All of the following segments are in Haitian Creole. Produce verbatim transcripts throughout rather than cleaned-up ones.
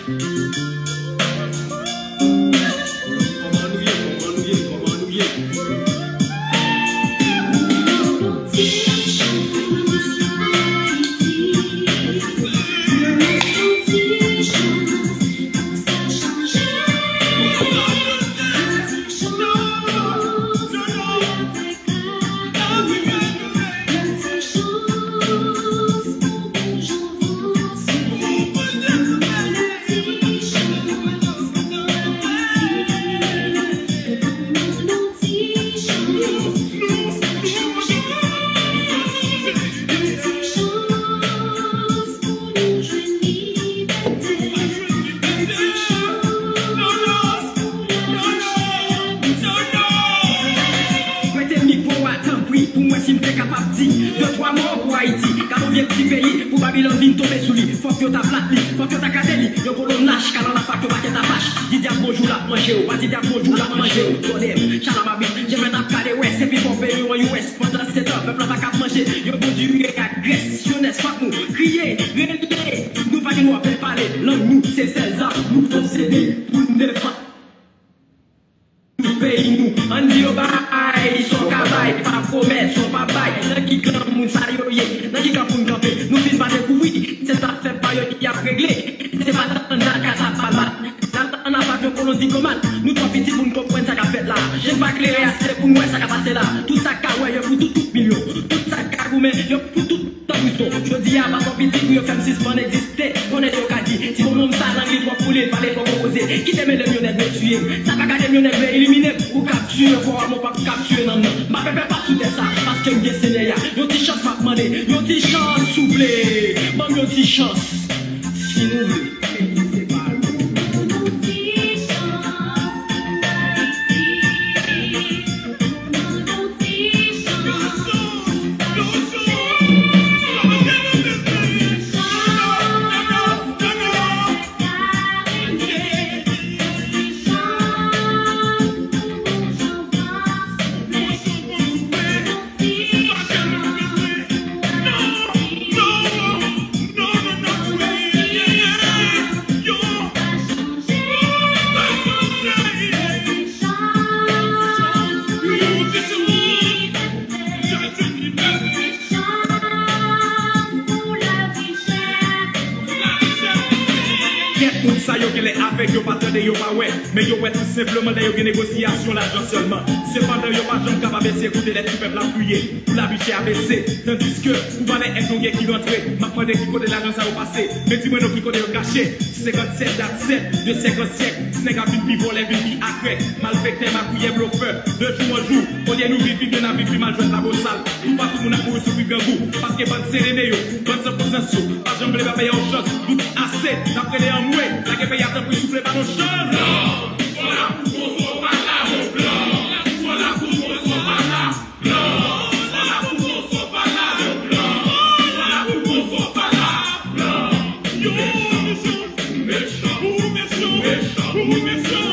Kòman nou ye? Kòman nou ye? Kòman nou ye? Prete mikwo a, tanpri, pou m wè si m te kapab di de twa mo pou Ayiti. Gade yon vye ti peyi, pou Babilòn vin tonbe sou li. Fòk yo ta plat li, fòk yo ta kraze li. Yon kolonn lach, kalann afak, yo pa kèt apach. Di dyab bonjou, l ap manje w. Pa di dyab bonjou, l ap manje w. Tòlèm, chalamabit, jemèt ap kale wès. Epi fò peyi w an U S. Pandan se tan, pèp la pa kab manje. Yo bon diri ak grès. Jenès, fòk nou kriye, rele. Nou pa gen dwa pè pale. Lang nou, se sèl zam nou posede pou n defann peyi nou. Ann di yo bay, sa w ka bay, pa pwomèt, sa w pa bay. Nan ki kan moun sa yo ye, nan ki kan pou n kanpe. Nou fin pa dekouvri, se zafè pa yo ki ap regle. Se pa tan nan ka sa pa bat. Nan tan nan pa yon kolon diplomat. Nou twò piti pou n konprann sa k ap fèt la. Je n pa klere ase pou n wè sa k ap pase la. Tout sa k ka wè, yo fout tout, tout milyon. Tout sa k ka goumen, yo fout tout. Tankou son, jodi a pa twò piti pou yo fè m sispann egziste. Konnen yo ka di, ti bononm sa lang li twò pou li, l pale twò konpoze. Kite m ede m yon nèg vle tiye m. Sa pa gade m yon nèg vle elimine m. Ou kaptire kò a, men w p ap kaptire nanm nan. M pa pè pèp ap sou tè sa, paske m gen Senyè a. Yon ti chans m ap mande, yon ti chans souple. Ban m yon ti chans, si nou vle. Peyi se pa nou. Kèk moun sa yo genlè avèg, yo pa tande, yo pa wè, men yo wè tou senpleman lè yo gen negosyasyon lajan sèlman. Sepandan, yo pa janm kapab eseye koute lè ti pèp la ap kriye pou lavi chè a bese, tandiske pou valè èd nou gen ki rantre. M ap mande ki kote lajan sa yo pase, men di mwen non ki kote yo kache. Senkannsèt dat sèt, de syèk an syèk, ti nèg ap vin pi vòlè, vin pi akrèk, malfektè, magouyè, blofè. De jou an jou, olye nou viv pi byen, n ap viv pi mal, jwèt la bosal. Toupatou moun ap mouri soufri grangou, paske bann selene yo, bann san konsyans yo, pa janm vle ba peyi a yon chans. Nou di ase, n ap rele anmwe, lage peyi a tanpri, souple ba nou chans. Blan, swa la pou Kongo, pa la pou blan. Swa la pou Kongo, pa la. Blan, swa la pou Kongo, pa la pou blan. Swa la pou Kongo, pa la. Blan, yo, mechan, mechan, mechan, mechan.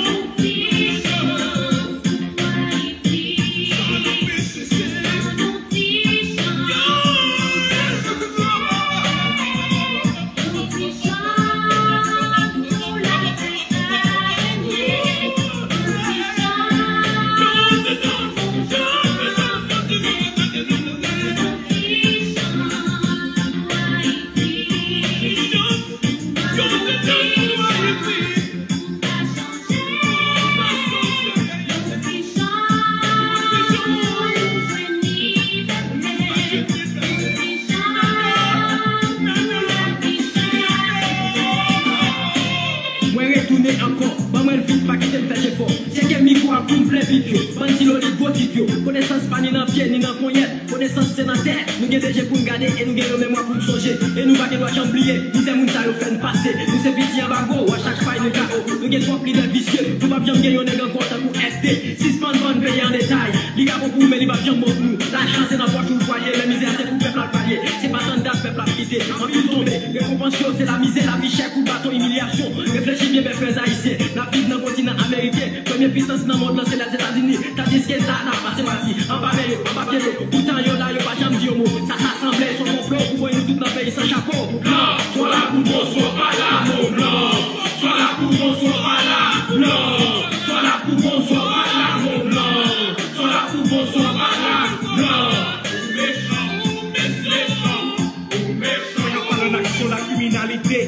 Mwen retounen ankò, ban mwen l vit, pa kite m fè jefò. Tcheke mikwo a pou m plen bit yo. Bann ti lolit gwo tit yo. Konesans pa ni nan pye, ni nan ponyèt. Konesans se nan tèt. Nou gen de je pou n gade e nou gen yon memwa pou n sonje. E nou pa gen dwa janm bliye mizè moun sa yo fè n pase. Nou se piti anbago, a chak fay nou K O. Nou gen twòp lidè visye. Nou p ap janm gen yon nèg ankò tankou F D. Sispann vann peyi an detay. Li ka bon pou ou, men li p ap janm bon pou nou. Lajan se nan pòch ou l pwale, men mizè a se pou pèp la l pale. Se pa tann dat pèp la ap kite. Anpil tonbe. Rekonpans yo se lamizè, lavi chè, kout baton, imilyasyon. Reflechi byen, bèl frè ayisyen. N ap viv nan kontinan ameriken. Premye pisans nan mond lan se Lèzetazini. Tandiske sa n ap pase pati anba men yo, anba pye yo. Poutan yo la, yo pa janm di yon mo. Sa, sa sanble se yon konplo pou voye nou tout nan peyi san chapo. Blan, swa la pou bon, swa pa la pou blan.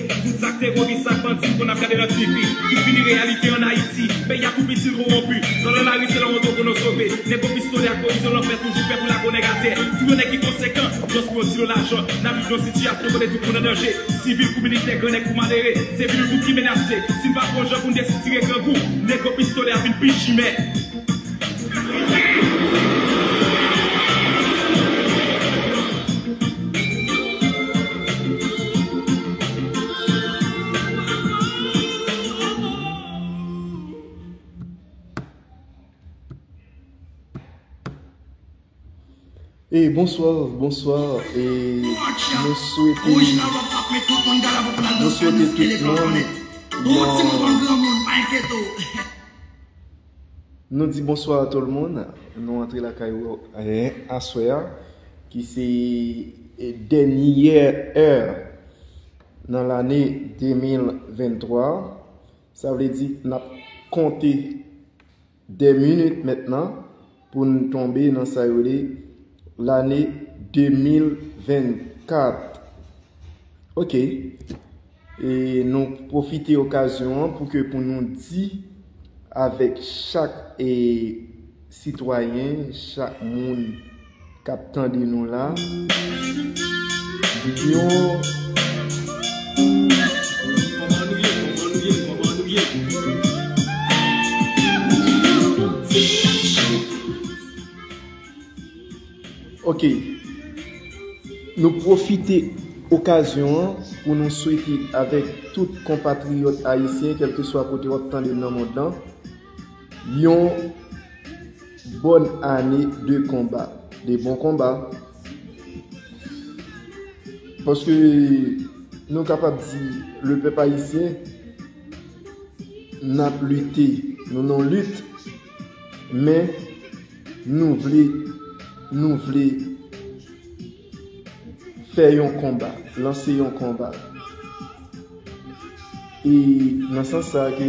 Tout sa k te komi sa k bandi konn ap gade nan T V. Tout vini reyalite ann Ayiti. Peyi a tou piti, l kowonpi. Nan lè lari se lè wont ou konn sove. Nèg o pistolè ak polis yo lanfè toujou pè pou lage nèg atè. Tou yon nèg ki konsekan, just pou yon ti lo lajan. N ap viv yon sitiyasyon kote tout moun an danje. Sivil kou militè, gran nèg kou malere. Se vi nou tout ki menase. Si n pa pran jan pou n desitire grangou, nèg o pistolè ap vin pi chimè. E bonswa, bonswa, e nou swete, nou swete tout moun yon, nou di bonswa a tout moun, nou antre lakay ou, e, aswè a, ki se, e, dènyè è nan lane de mil venntwa, sa vle di n ap konte de minit mentnan pou n tonbe nan sa yo rele lane de mil vennkat. Ok. E nou pwofite okazyon an pou ke pou nou di avèk chak, e, sitwayen, chak moun k ap tande nou la, yon Ok. Nou pwofite okazyon an pou nou swete avèk tout konpatriyòt ayisyen, kèlkeswa kote w ap tande m nan mond lan, yon bòn ane de konba, de bon konba. Paske nou kapab di, le pèp ayisyen, n ap lite, nou nan lit, men nou vle, nou vle fè yon konba, lanse yon konba. E nan sans sa ke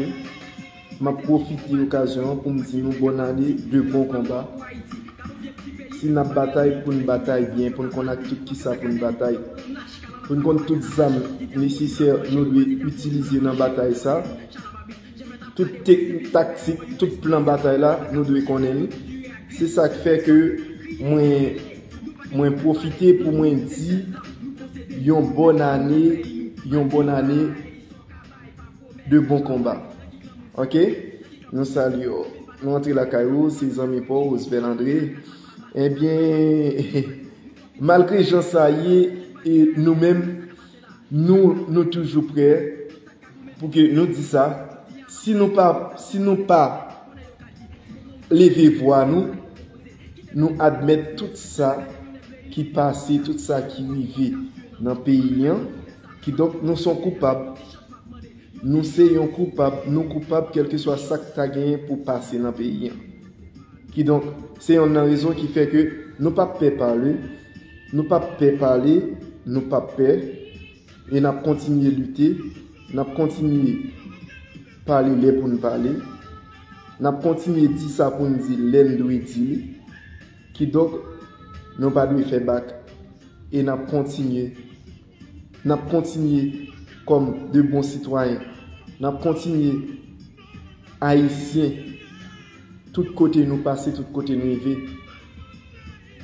m ap pwofite okazyon an pou m di nou bòn ane de bon konba. Si n ap batay, pou n batay byen, pou n konn ak tout kisa pou n batay. Pou n konn tout zam nesesè nou dwe itilize nan batay sa. Tout tek-, taktik, tout plan batay la, nou dwe konnen li. Se sa k fè ke mwen, mwen pwofite pou mwen di yon bòn ane, yon bòn ane de bon konba. Ok? Nou salye w. Nou antre lakay ou, se zanmi pa w, Osvel André. Ebyen, malgre jan sa ye, e nou menm, nou, nou toujou prè pou ke nou di sa. Si nou pa, si nou pa leve vwa nou, nou admèt tout sa ki pase, tout sa ki rive nan peyi an. Kidonk, nou se yon koupab. Nou se yon koupab. Nou koupab kèlkeswa sa k ta genyen pou pase nan peyi an. Kidonk, se yonn nan rezon ki fè ke nou p ap pè pale, nou p ap pè pale, nou p ap pè, e n ap kontinye lite, n ap kontinye pale lè pou n pale, n ap kontinye di sa pou n di lè n dwe di li. Kidonk, nou pa dwe fè bak, e n ap kontinye, n ap kontinye kòm de bon sitwayen, n ap kontinye Ayisyen, tout kote nou pase, tout kote nou rive,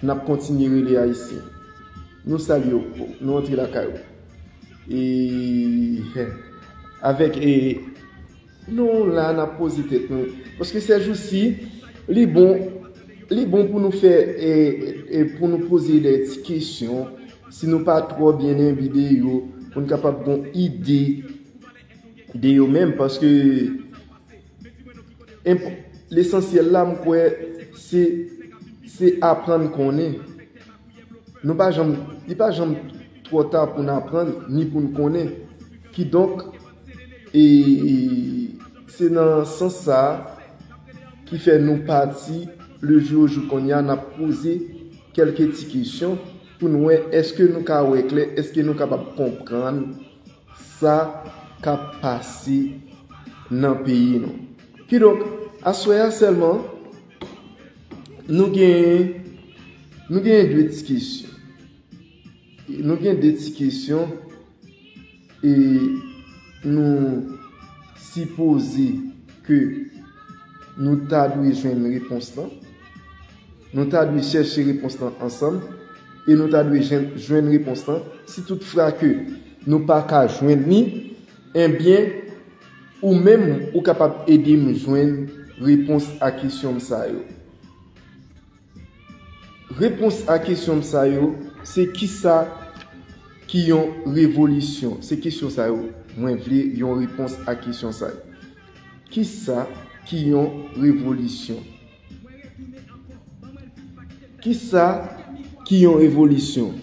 n ap kontinye rele Ayisyen. Nou salye w, nou antre lakay ou. E, avèk, e, nou la, n ap poze tèt nou. Paske sèjousi, li bon, li bon pou nou fè, e, e, pou nou poze de ti kesyon, si nou pa twò byen nan videyo, pou n kapab gon ide de yo menm, paske enp-, lesansyèl la, m kwè, se, se aprann konnen. Nou pa janm, li pa janm twò ta pou n aprann, ni pou n konnen. Kidonk, e, se nan sans sa a ki fè nou pati, le jou o jou kounye a, n ap poze kèlke ti kesyon pou n wè èske nou ka wè klè, èske nou kapab konprann sa k ap pase nan peyi nou. Kidonk, aswè a sèlman, nou gen, nou gen de ti kesyon. Nou gen de ti kesyon, E nou sipoze ke nou ta dwe jwenn repons lan. Nou ta dwe chèche repons lan ansanm e nou ta dwe jwenn, jwenn repons lan. Si toutfwa ke nou pa ka jwenn li, ebyen, ou menm, ou kapab ede m jwenn repons a kesyon m sa yo. Repons a kesyon m sa yo, se kisa ki yon revolisyon? Se kesyon sa yo, mwen vle yon repons a kesyon sa yo. Kisa ki yon revolisyon? Kisa ki yon revolisyon?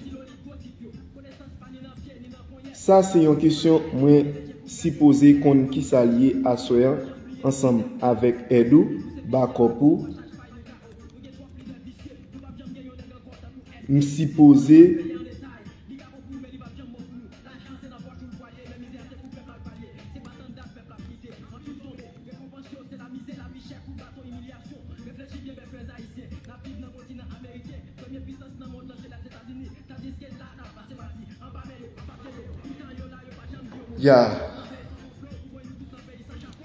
Sa se yon kesyon mwen sipoze konn kisa l ye aswè a ansanm avèk èd ou, bakòp ou. M sipoze Ya.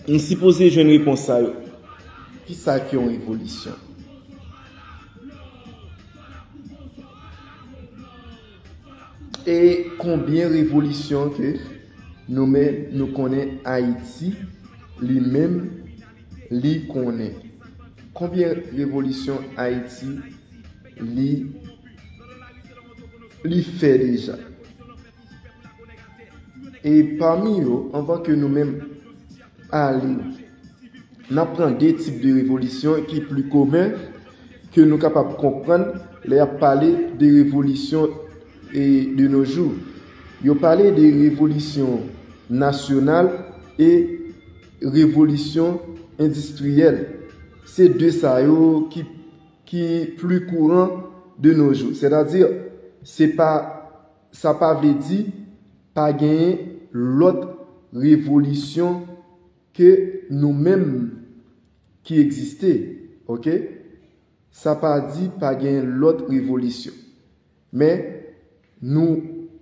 M sipoze jwenn repons sa yo. Kisa ki yon revolisyon? E konbyen revolisyon ke nou menm nou konnen Ayiti li menm li konnen? Konbyen revolisyon Ayiti li, li fè deja? E pami yo, anvan ke nou menm ale, n ap pran de tip de revolisyon ki pli komen, ke nou kapab konprann lè y ap pale de revolisyon e de nos jours. Yo pale de revolisyon nasyonal e revolisyon endistriyèl. Se de sa yo ki, ki pli kouran de nos jours. Sètadi, se pa, sa pa vle di pa genyen lòt revolisyon ke nou menm ki egziste, oke? Sa pa di pa gen lòt revolisyon. Men, nou,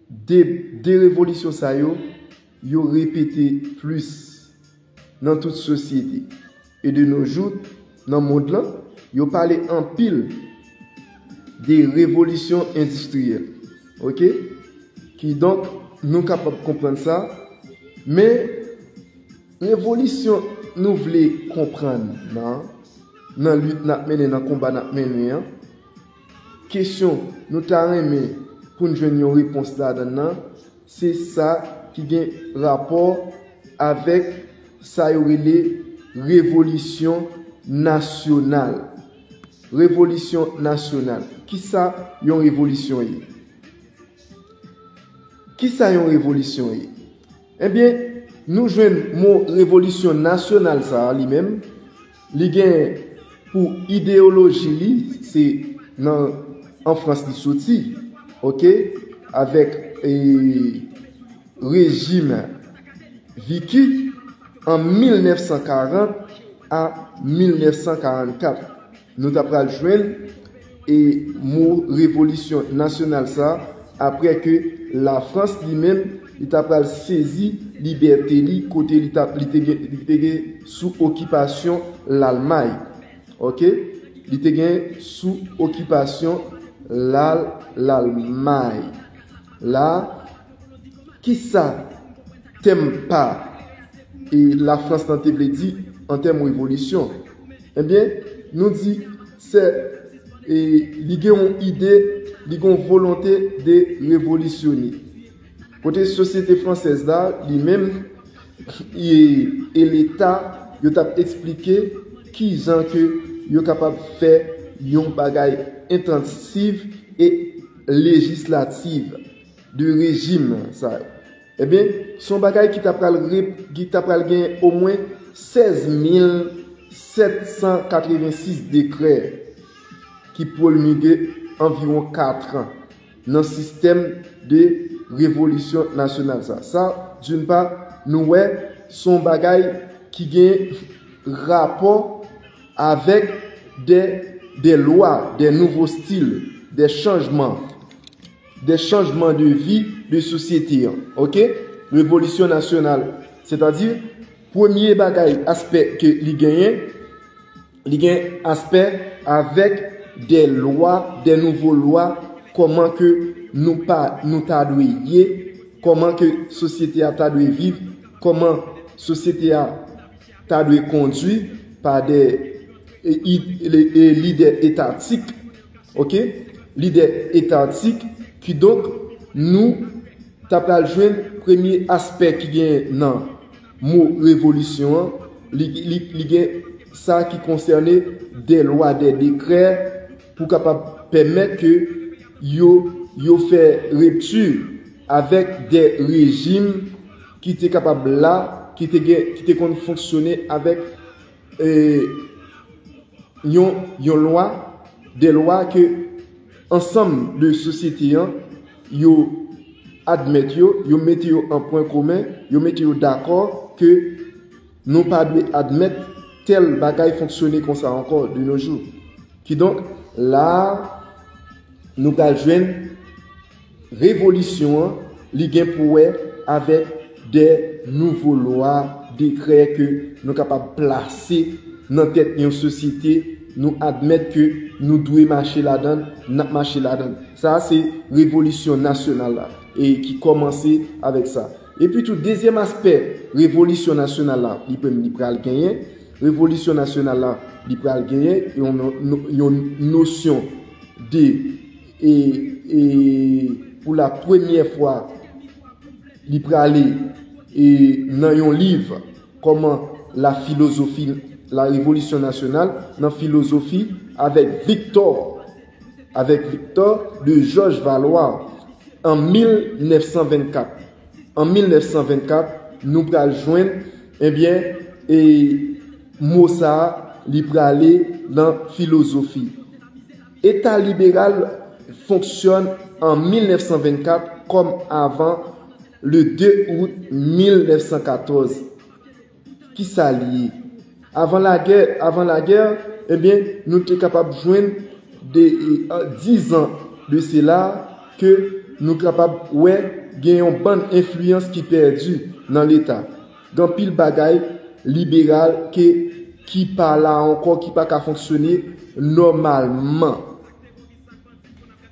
de, de revolisyon sa yo, yo repete plis nan tout sosyete. E de nos jours, nan mond lan, yo pale anpil de revolisyon endistriyèl. Oke? Kidonk, nou kapab konprann sa, men revolisyon nou vle konprann nan, nan lit n ap mennen, nan konba n ap mennen an, kesyon nou ta renmen pou n jwenn yon repons ladan l nan, se sa ki gen rapò avèk sa yo rele revolisyon nasyonal. Revolisyon nasyonal. Kisa yon revolisyon ye? Kisa yon revolisyon ye? Ebyen, nou jwenn mo revolisyon nasyonal sa a li menm, li gen pou ideyoloji li, se nan, an Frans li soti, oke, avèk, e, rejim Vichy an mil nèf san karant a mil nèf san karannkat. Nou ta pral jwenn e mo revolisyon nasyonal sa a, apre ke Lafrans li menm, li ta pral sezi libète li, kote li ta, li te gen, li te gen sou okipasyon Lalmay. Oke? Li te gen sou okipasyon Lal-, Lalmay. La, kisa tèm pa e Lafrans lan te vle di an tèm revolisyon? Ebyen, nou di se, e, li gen yon ide, li gen yon volonte de revolisyone. Kote sosyete fransèz la, li menm, e, e Leta, yo t ap eksplike kijan ke yo kapab fè yon bagay entansiv e lejislatif de rejim sa yo. Ebyen, se yon bagay ki ta pral rep-, ki ta pral gen omwen sèz mil sèt san katrevensis dekrè ki pwomilge anviwon kat an nan sistèm de revolisyon nasyonal sa. Sa, d'une part, nou wè, se yon bagay ki gen rapò avèk de, de lwa, de nouvo stil, de chanjman, de chanjman de vi de sosyete an. Oke? Revolisyon nasyonal, sètadi premye bagay, aspè ke li genyen, li gen aspè avèk de lwa, de nouvo lwa, kòman ke nou pa nou ta dwe ye, kòman ke sosyete a ta dwe viv, kòman sosyete a ta dwe kondui pa de e, e, e, lidè etatik, ok, lidè etatik, kidonk nou ta pral jwenn premye aspè ki gen nan mo revolisyon an, li, li, li gen sa ki konsène de lwa, de dekrè pou kapab pèmèt ke yo, yo fè ripti avèk de rejim ki te kapab la, ki te gen, ki te konn fonksyone avèk e, yon, yon lwa, de lwa ke ansanm de sosyete an, yo admèt yo, yo mete yo an pwen komen, yo mete yo dakò ke nou pa dwe admèt tèl bagay fonksyone konsa ankò de nos jours. Kidonk, la a, nou pral jwenn revolisyon an, li gen pou wè avèk de nouvo lwa, dekrè ke nou kapab plase nan tèt yon sosyete, nou admèt ke nou dwe mache ladan, n ap mache ladan. Sa a se revolisyon nasyonal la, e ki kòmanse avèk sa. Epi tou, dezyèm aspè revolisyon nasyonal la, li menm li pral genyen. Revolisyon nasyonal la, li pral genyen yon, yon, yon nosyon de, e, e, pou la premyè fwa, li prale, e, nan yon liv, kòman la filozofi, la revolisyon nasyonal, nan filozofi, avèk Victor, avèk Victor de Georges Valois, an mil nèf san vennkat. An mil nèf san vennkat, nou pral jwenn, ebyen, e mo sa a, li prale nan filozofi. Eta liberal fonksyone an mil nèf san vennkat kòm avan le de out mil nèf san katòz. Kisa li ye? Avan lagè, avan lagè, ebyen, nou te kapab jwenn de, e, dizan de sela ke nou kapab wè gen yon bann enfliyans ki pèdi nan Leta. Gen anpil bagay liberal ke, ki pa la ankò, ki pa ka fonksyone nòmalman.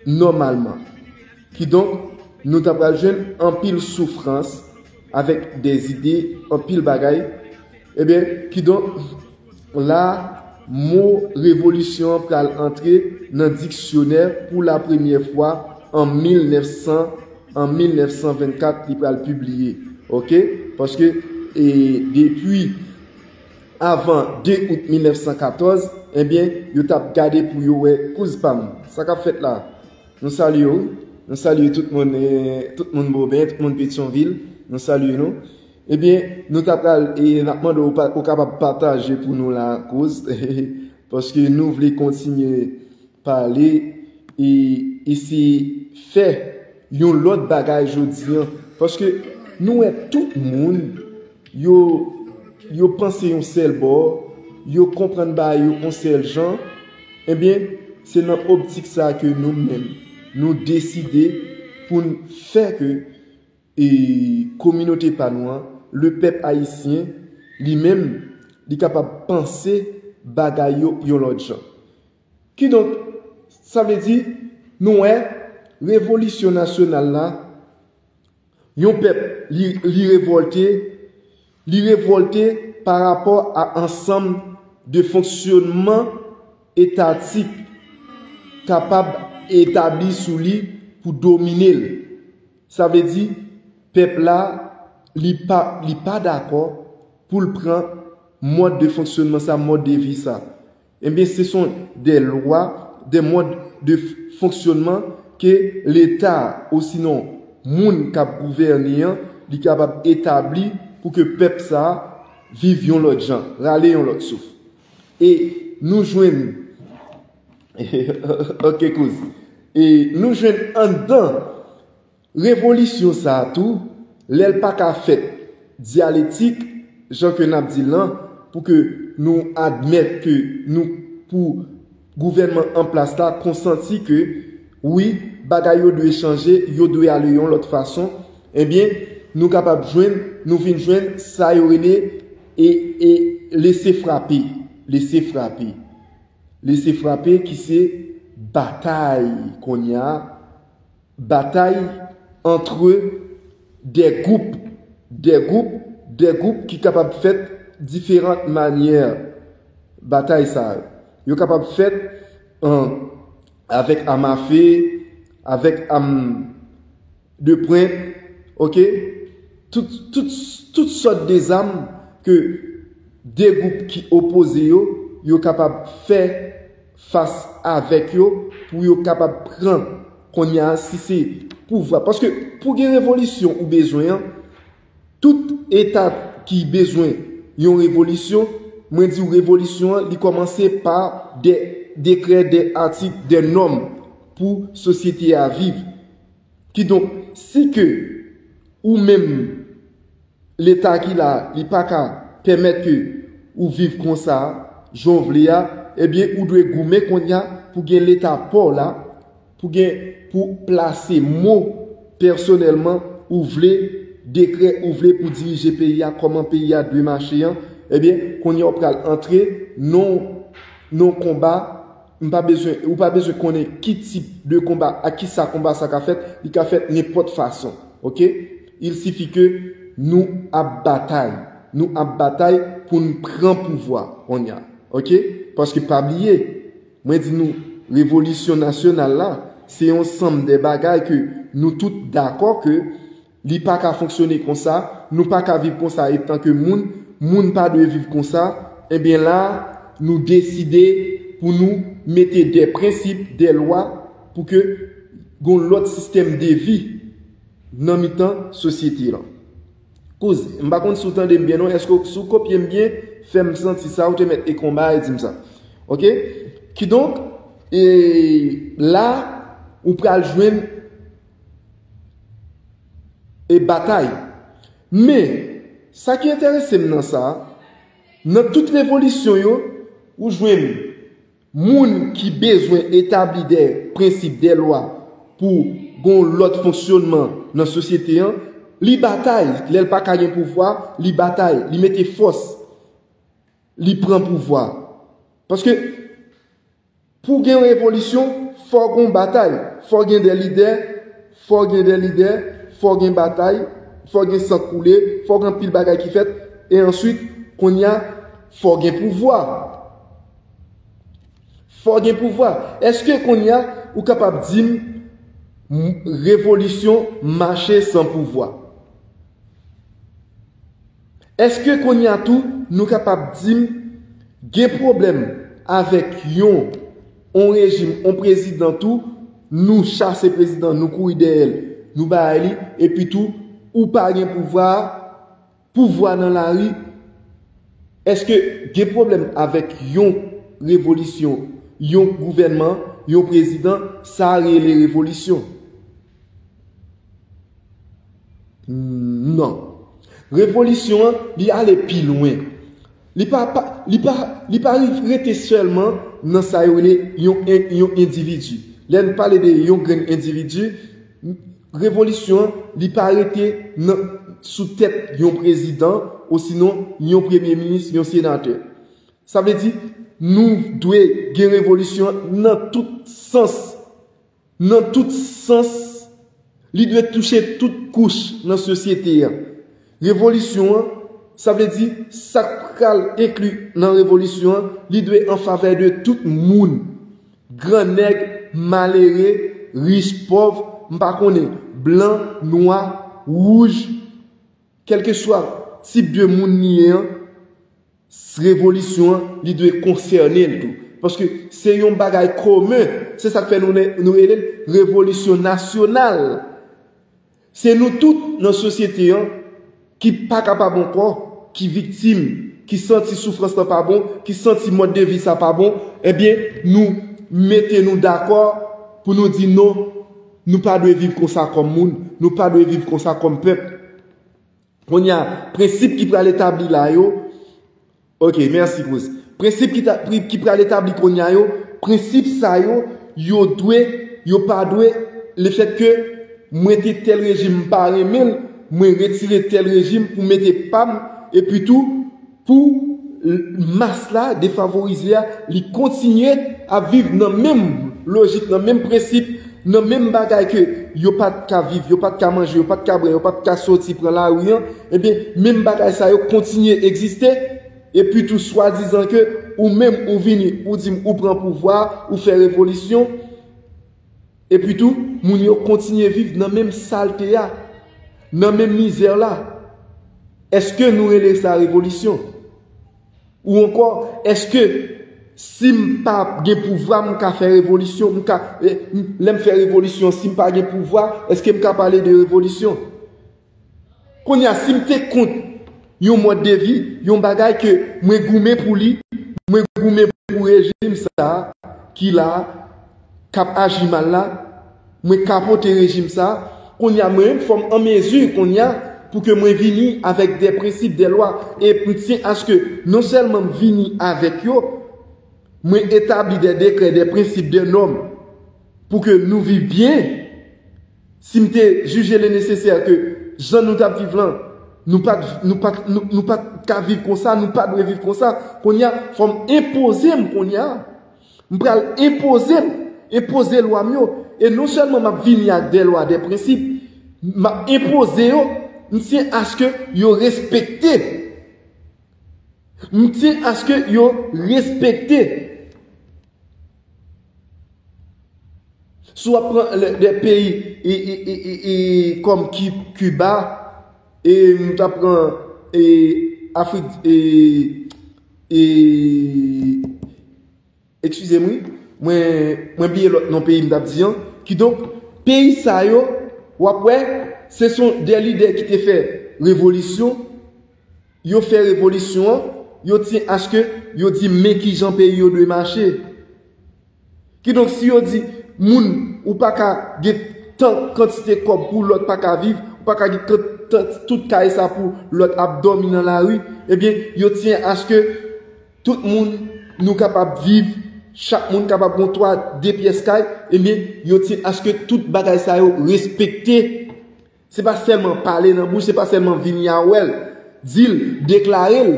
Nòmalman. Kidonk, nou ta pral jwenn anpil soufrans avèk de zide, anpil bagay. Ebyen, kidonk, la, mo revolisyon an pral antre nan diksyonè pou la premyè fwa an mil nèf san, an mil nèf san vennkat, li pral pibliye. Oke? Paske, e, depi avan de out mil nèf san katòz, ebyen, yo t ap gade pou yo wè kouz pa m. Sa k ap fèt la? Nou salye w. Nou salye tout moun, eh, tout moun Boben, tout moun Petyonvil. Nou salye nou. Ebyen, nou ta pral, e n ap mande w pa, ou kapab pataje pou nou la kouz. Paske nou vle kontinye pale e eseye fè yon lòt bagay jodi an. Paske nou wè tout moun, yo, yo panse yon sèl bò, yo konprann bagay yo yon sèl jan. Ebyen, se nan optik sa ke nou menm, nou deside pou n fè ke, e, kominote pa nou an, le pèp ayisyen, li menm, li kapab panse bagay yo yon lòt jan. Kidonk, sa vle di, nou wè, revolisyon nasyonal la, yon pèp, li, li revòlte, li revòlte pa rapò a ansanm de fonksyonman etatik kapab etabli sou li pou domine l. Sa vle di, pèp la, li pa, li pa dakò pou l pran mòd de fonksyonman sa, mòd de vi sa. Ebyen, se son de lwa, de mòd de fonksyonman ke Leta, osinon moun k ap gouvène an, li kapab etabli pou ke pèp sa a viv yon lòt jan, rale yon lòt souf. E nou jwenn, ok, kouz. E nou jwenn anndan revolisyon sa a tou, lè l pa ka fèt dyaletik, jan ke n ap di l lan, pou ke nou admèt ke nou, pou gouvènman an plas la konsanti ke, wi, bagay yo dwe chanje, yo dwe ale yon lòt fason, ebyen, Nou kapab jwenn, nou vin jwenn sa yo rele e, e lese frape. Lese frape. Lese frape ki se batay kounye a. Batay antre de gwoup, de gwoup, de gwoup ki kapab fèt diferan manyè. Batay sa yo, yo kapab fèt an, avèk amafe, avèk am de pwent, oke? Tout, tout, tout sòt de zam ke de gwoup ki opoze yo, yo kapab fè fas avèk yo pou yo kapab pran kounye a si se pouvwa. Paske pou gen revolisyon ou bezwen an, tout eta ki bezwen yon revolisyon, mwen di w revolisyon an, li kòmanse pa de dekrè, de atik, de nòm pou sosyete a viv. Kidonk, si ke ou menm, leta ki la, li pa ka pèmèt ke ou viv konsa, jan w vle a, ebyen, ou dwe goumen kounye a pou gen leta pa w la, pou gen, pou plase mo pèsonèlman ou vle, dekrè ou vle pou dirije peyi a, kòman peyi a dwe mache an, ebyen, kounye a w pral antre nan, nan konba, m pa bezwen, ou pa bezwen konnen ki tip de konba, ak ki sa konba sa ka fèt, li ka fèt nenpòt fason, oke? Il sifi ke nou ap batay, nou ap batay pou n pran pouvwa kounye a, oke? Paske pa bliye, mwen di nou, revolisyon nasyonal la, se yon sanm de bagay ke nou tout dakò ke li pa ka fonksyone konsa, nou pa ka viv konsa etanke moun, moun pa dwe viv konsa, ebyen la, nou deside pou nou mete de prensip, de lwa, pou ke gon lòt sistèm de vi nan mitan sosyete lan. Kouz, m pa konn si w tande m byen non, èske w, si w kopye m byen, fè m santi sa, ou te mèt e konba e di m sa. Oke? Kidonk, e la, ou pral jwenn e batay. Men, sa ki enterese m nan sa, nan tout revolisyon yo, ou jwenn moun ki bezwen etabli de prensip, de lwa pou gon lòt fonksyonman nan sosyete an, li batay, lè l pa ka gen pouvwa, li batay, li mete fòs, li pran pouvwa. Paske pou gen revolisyon, fò gen batay, fò gen de lidè, fò gen de lidè, fò gen batay, fò gen san koule, fò gen anpil bagay ki fèt, e answit, kounye a, fò gen pouvwa. Fò gen pouvwa. Èske kounye a, ou kapab di m, m- revolisyon mache san pouvwa? Èske kounye a tou, nou kapab di m, gen pwoblèm avèk yon, yon rejim, yon prezidan tou, nou chase prezidan, nou kouri dèyè l, nou bay li, epi tou, ou pa gen pouvwa, pouvwa nan lari, èske gen pwoblèm avèk yon revolisyon, yon gouvènman, yon prezidan, sa rele revolisyon? Non. Revolisyon an, li ale pi lwen. Li pa, pa, li pa, li pa rete sèlman nan sa yo rele yon, yon endividi. Lè n pale de yon grenn endividi, revolisyon an, li pa rete nan, sou tèt yon prezidan, osinon yon premye minis, yon senatè. Sa vle di, nou dwe gen revolisyon an nan tout sans. Nan tout sans, li dwe touche tout kouch nan sosyete a. Revolisyon an, sa vle di, sa k pral enkli nan revolisyon an, li dwe an favè de tout moun. Gran nèg, malere, rich, pòv, m pa konnen, blan, nwa, wouj, kèlkeswa tip de moun li ye an, revolisyon an, li dwe konsène l tou. Paske se yon bagay komen. Se sa k fè nou, nou rele l revolisyon nasyonal. Se nou tout nan sosyete an ki pa kapab ankò, ki viktim, ki santi soufrans lan pa bon, ki santi mòd de vi sa pa bon, ebyen, nou mete nou dakò pou nou di non, nou pa dwe viv konsa kòm moun, nou pa dwe viv konsa kòm pèp. Kounye a, prensip ki pral etabli la yo, oke, mèsi, Kouz. Prensip ki, ta, pri- ki pral etabli kounye a yo, prensip sa yo, yo dwe, yo pa dwe, lefètke mwen te tèl rejim m pa renmen l, mwen retire tèl rejim pou mete pa m, epi tou pou l- mas la defavorize a, li kontinye ap viv nan menm lojik, nan menm prensip, nan menm bagay ke yo pa t ka viv, yo pa t ka manje, yo pa t ka bwè, yo pa t ka soti pran lari an, ebyen, menm bagay sa yo kontinye egziste. Epi tou, swadizan ke ou menm ou vini, ou di m ou pran pouvwa, ou fè revolisyon, epi tou, moun yo kontinye viv nan menm salte a, nan menm mizè la. Èske nou rele sa revolisyon? Ou ankò, èske si m pa gen pouvwa, m ka fè revolisyon, m ka, eh, m- lè m fè revolisyon, si m pa gen pouvwa, èske m ka pale de revolisyon? Kounye a, si m te kont yon mòd de vi, yon bagay ke mwen goumen pou li, mwen goumen pou rejim sa a ki la a, k ap aji mal la, mwen kapote rejim sa a, kounye a, mwen menm, fò m an mezi, kounye a, pou ke mwen vini avèk de prensip, de lwa, e m tyen aske non sèlman m vini avèk yo, mwen etabli de dekrè, de prensip, de nòm, pou ke nou viv byen. Si m te jije le nesesè ke jan nou t ap viv lan, nou pa t, nou pa t, nou, nou pa t ka viv konsa, nou pa dwe viv konsa. Kounye a, fò m enpoze m kounye a. M pral enpoze m, enpoze lwa m yo. E non sèlman m ap vini ak de lwa, de prensip, m ap enpoze yo, m tyen aske yo respekte. M tyen aske yo respekte. Si w ap pran le- de peyi e, e, e, e, e, kòm Ki- Kiba, e nou ta pran e, Afrik, e, e, eskize m, wi, mwen, mwen bliye lòt non peyi m t ap di an. Kidonk, peyi sa yo, w ap wè, se son de lidè ki te fè revolisyon, yo fè revolisyon an, yo tyen aske yo di men kijan peyi yo dwe mache. Kidonk, si yo di moun, ou pa ka gen tan kantite kòb pou lòt pa ka viv, ou pa ka gen kan- tan- tout kay sa pou lòt ap dòmi nan lari, ebyen, yo tyen aske tout moun nou kapab viv, chak moun kapab gen twa, de pyès kay, ebyen, yo tyen aske tout bagay sa yo respekte. Se pa sèlman pale nan bouch, se pa sèlman vini a wè l, di l, deklare l.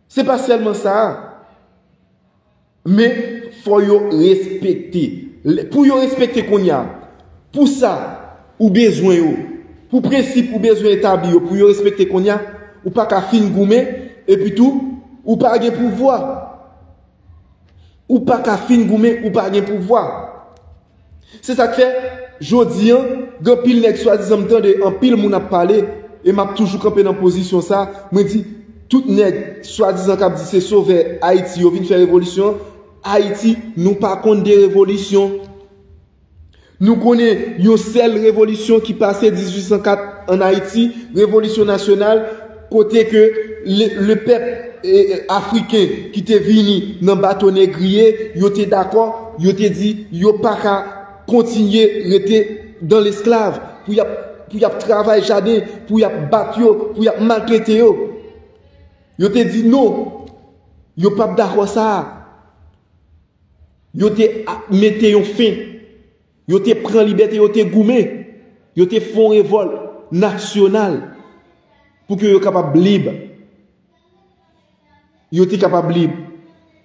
Se pa sèlman sa a. Men, fò yo respekte. Lè- Pou yo respekte kounye a, pou sa ou bezwen yo, pou prensip ou bezwen etabli yo, pou yo respekte kounye a, ou pa ka fin goumen, epi tou, ou pa gen pouvwa. Ou pa ka fin goumen, ou pa gen pouvwa. Se sa k fè, jodi an, gen anpil nèg swadizan m tande anpil moun ap pale, e m ap toujou kanpe nan pozisyon sa, mwen di, tout nèg swadizan k ap di se sovè Ayiti, yo vin fè revolisyon, Ayiti, nou pa konn de revolisyon. Nou konnen yon sèl revolisyon ki pase dizuit san kat ann Ayiti, revolisyon nasyonal, kote ke le, le pèp, e, e, afriken ki te vini nan bato negriye, yo te dakò, yo te di yo pa ka kontinye rete dan lesklav, pou y ap, pou y ap travay jaden, pou y ap bat yo, pou y ap maltrete yo. Yo te di non, yo p ap dakò sa a. Yo te a- mete yon fen. Yo te pran libète, yo te goumen. Yo te fè yon revòlt nasyonal pou ke yo kapab lib. Yo te kapab lib.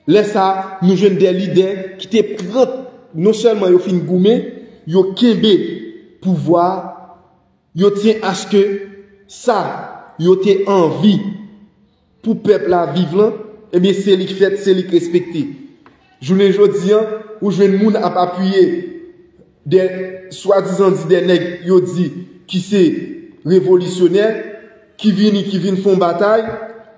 Lè sa a, nou jwenn de lidè ki te pran, non sèlman yo fin goumen, yo kenbe pouvwa a, yo tyen aske sa yo te anvi pou pèp la viv lan, ebyen, se li k fèt, se li k respekte. Jounen jodi an, ou jwenn moun ap apiye de swadizan di de nèg yo di ki se revolisyonè, ki vini, ki vin fè yon batay,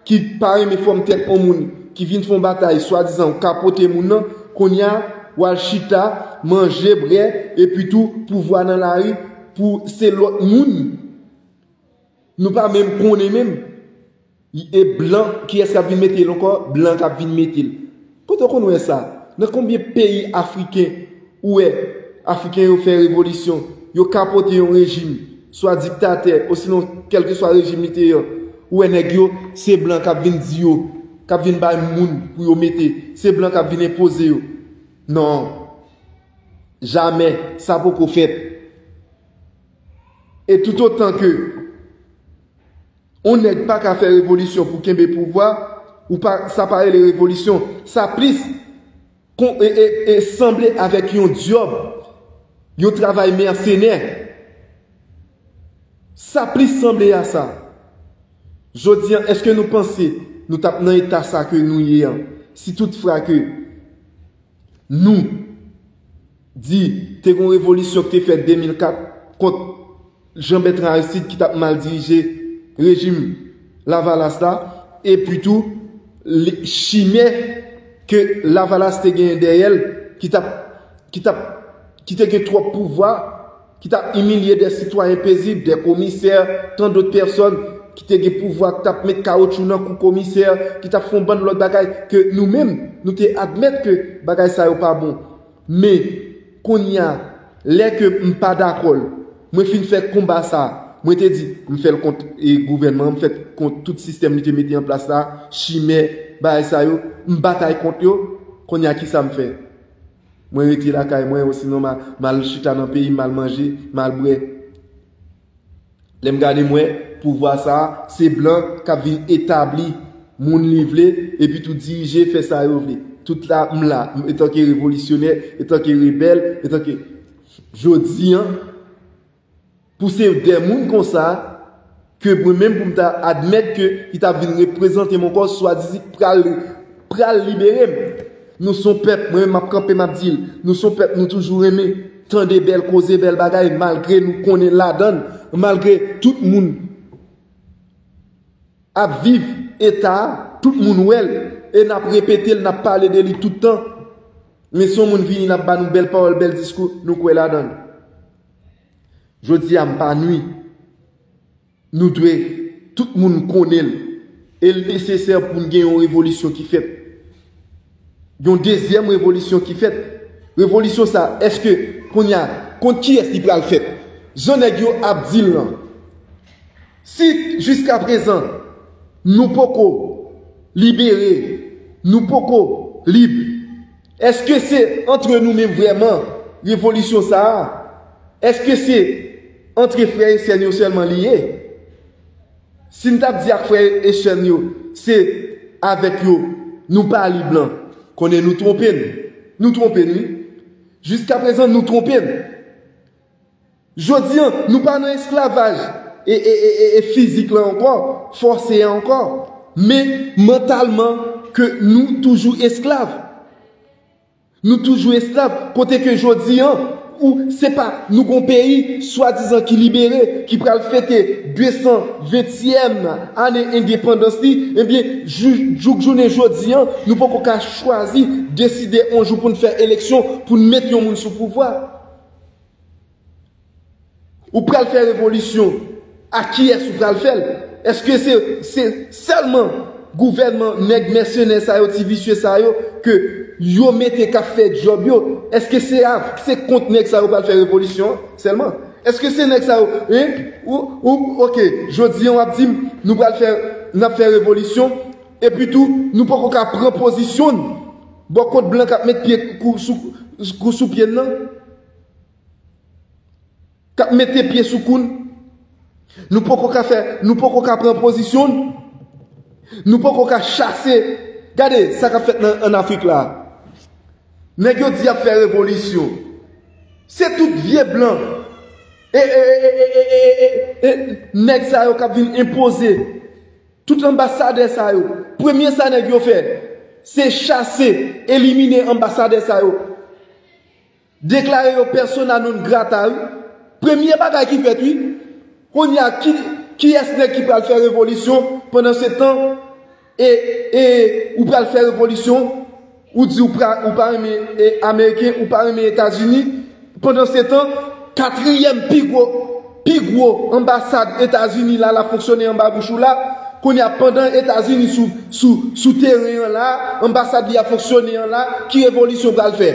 ki pa renmen fòm tèt yon moun, ki vin fè yon batay, swadizan ou kapote moun nan, kounye a, w al chita, manje, bwè, epi tou, pouvwa nan lari, pou se lòt moun. Nou pa menm konnen menm. E blan, kiyès k ap vin mete l ankò? Blan k ap vin mete l. Kote w konn wè sa? Nan konbyen peyi afriken ou wè afriken yo fè revolisyon, yo kapote yon rejim, swa diktatè, osinon kèlkeswa rejim li te ye, ou wè nèg yo, se blan k ap vin di yo, k ap vin bay moun pou yo mete, se blan k ap vin enpoze yo? Non. Jamè, sa poko fèt. E toutotan ke On nèg pa ka fè revolisyon pou kenbe pouvwa, ou pa, sa pa rele revolisyon. Sa plis kon, e, e, e sanble avèk yon djòb, yon travay mèsenè. Sa plis sanble a sa. Jodi an, èske nou panse nou t ap nan eta sa ke nou ye an, si toutfwa ke nou di te gon revolisyon ki te fèt de mil kat kont Jean Bertrand Aristide ki t ap mal dirije rejim Lavalas la, epi tou chimè ke Lavalas te genyen dèyè l, ki t ap, ki t ap, ki te gen twòp pouvwa, ki t ap imilye de sitwayen pezib, de komisè, tan dòt pèsòn ki te gen pouvwa, ki t ap met kawotchou nan kou komisè, ki t ap fè yon bann lòt bagay ke nou menm, nou te admèt ke bagay sa yo pa bon. Men, kounye a, lè ke m pa dakò l, mwen fin fè konba sa, mwen te di, m fè l kont e gouvènman, m fè l kont tout sistèm li te mete an plas la, chimè, bagay sa yo, m batay kont yo, kounye a kisa m fè? Mwen rete lakay mwen, osinon m a, m al chita nan peyi m, m al manje, m al bwè. Lè m gade m wè, pouvwa sa a, se blan k ap vin etabli moun li vle, epi tou dirije, fè sa yo vle. Tout la, m la, m, etanke revolisyonè, etanke rebèl, etanke, jodi an, pou se de moun konsa, ke mwen menm pou m ta admèt ke li t ap vin reprezante m ankò, swadizan pral, pral libere m. Nou se yon pèp, mwen menm m ap kanpe, m ap di l, nou se yon pèp, nou toujou renmen tande bèl koze, bèl bagay, malgre nou konnen ladan l, malgre tout moun ap viv eta a, tout moun wè l, e n ap repete l, n ap pale de li tout tan. Men si yon moun vini, n ap ba nou bèl pawòl, bèl diskou, nou kwè ladan l. Jodi a, m pa nwi. Nou dwe, tout moun konnen l. E l nesesè pou n gen yon revolisyon ki fèt. Yon dezyèm revolisyon ki fèt. Revolisyon sa, èske, kounye a, kont kiyès li pral fèt? Jan nèg yo ap di l lan. Si jiskaprezan, nou poko libere, nou poko lib, èske se antre nou menm vrèman revolisyon sa a? Èske se antre frè e sè n yo sèlman li ye? Si n t ap di ak frè e sè n yo, se avèk yo nou pa lib lan, konnen nou twonpe n. Nou twonpe n, wi. Jiskaprezan, nou twonpe n. Jodi an, nou pa nan esklavaj e, e, e, e, e fizik lan ankò, fòse a ankò, men mantalman ke nou toujou esklav. Nou toujou esklav, kote ke jodi an, ou se pa nou gon peyi swadizan ki libere, ki pral fete de san ventyèm ane endepandans li, ebyen, jou, jouk jounen jodi an, nou poko ka chwazi, deside yon jou pou n fè eleksyon, pou n met yon moun sou pouvwa. Ou pral fè revolisyon, ak kiyès ou pral fè l? Èske se, se sèlman gouvènman nèg mèsenè sa yo, ti visye sa yo, ke yo mete k ap fè djòb yo? Èske se a, se kont nèg sa yo pral fè revolisyon an sèlman? Èske se nèg sa yo, en? Ou, ou, oke, jodi an w ap di m, nou pral fè, n ap fè revolisyon, epi tou, nou poko ka pran pozisyon n bò kot blan k ap met pye kou sou, kou sou pye n nan? K ap mete pye sou kou n. Nou poko ka fè, nou poko ka pran pozisyon n. Nou poko ka chase. Gade sa k ap fèt nan, ann Afrik la. Nèg yo di y ap fè revolisyon. Se tout vye blan. E, e, e, e, e, e, e, e, nèg sa yo k ap vin enpoze. Tout anbasadè sa yo. Premye sa nèg yo fè, se chase, elimine anbasadè sa yo. Deklare yo persona non grata, wi. Premye bagay ki fèt, wi. Kounye a, ki, kiyès nèg ki pral fè revolisyon pandan se tan, e, e, ou pral fè revolisyon, ou di ou pra, ou pa renmen, e, Ameriken, ou pa renmen Etazini, pandan se tan, katriyèm pi gwo, pi gwo anbasad Etazini la, l ap fonksyone anba bouch ou la, kounye a, pandan Etazini sou, sou, sou teren an la, anbasad li ap fonksyone an la, ki revolisyon pral fè?